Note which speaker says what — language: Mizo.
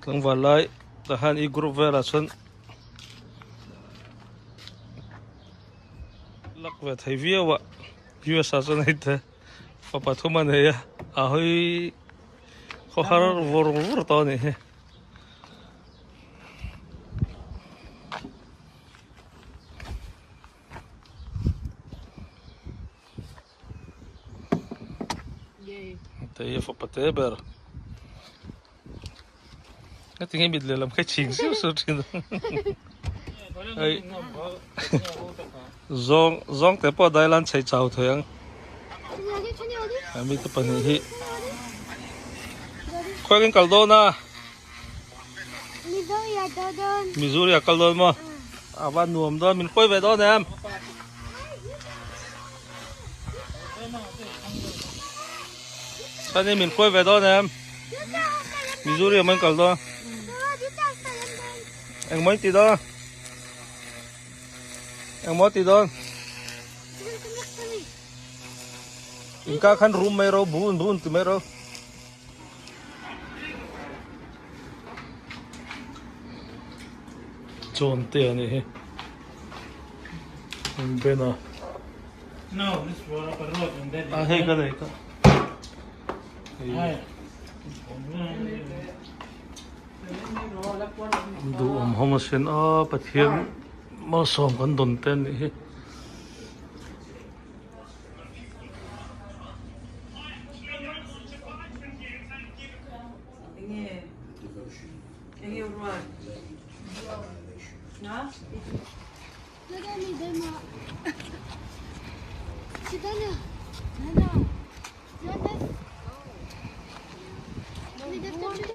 Speaker 1: Tlangval lai tah hian i group velah chuan lak ve thei viau a US ah chuan hei te fa pathum a nei a a hawi khaw har vur vur tawh a nih hi. Tei a fapa te ber. Heti nge mit lehlam kha ching siau siau thin a. Hei zawng zawng te pawh dai lan chei chau thei ang. A mi te pahnih hi khawi kan kal dawn a. Missouri a kal dawn maw? A va nuam dawn min khawi ve dawn em? Sani min khawi ve dawn em? Missouri a man kal dawn. Engmaw in ti dawn? Engmaw ti dawn? Inka khan rum mai ro bun bun ti mai ro. Chawn te a nih hi an ben a a hei ka nei ka duhawm hawm a sin a Pathian malsawm kan dawn te a nih hi.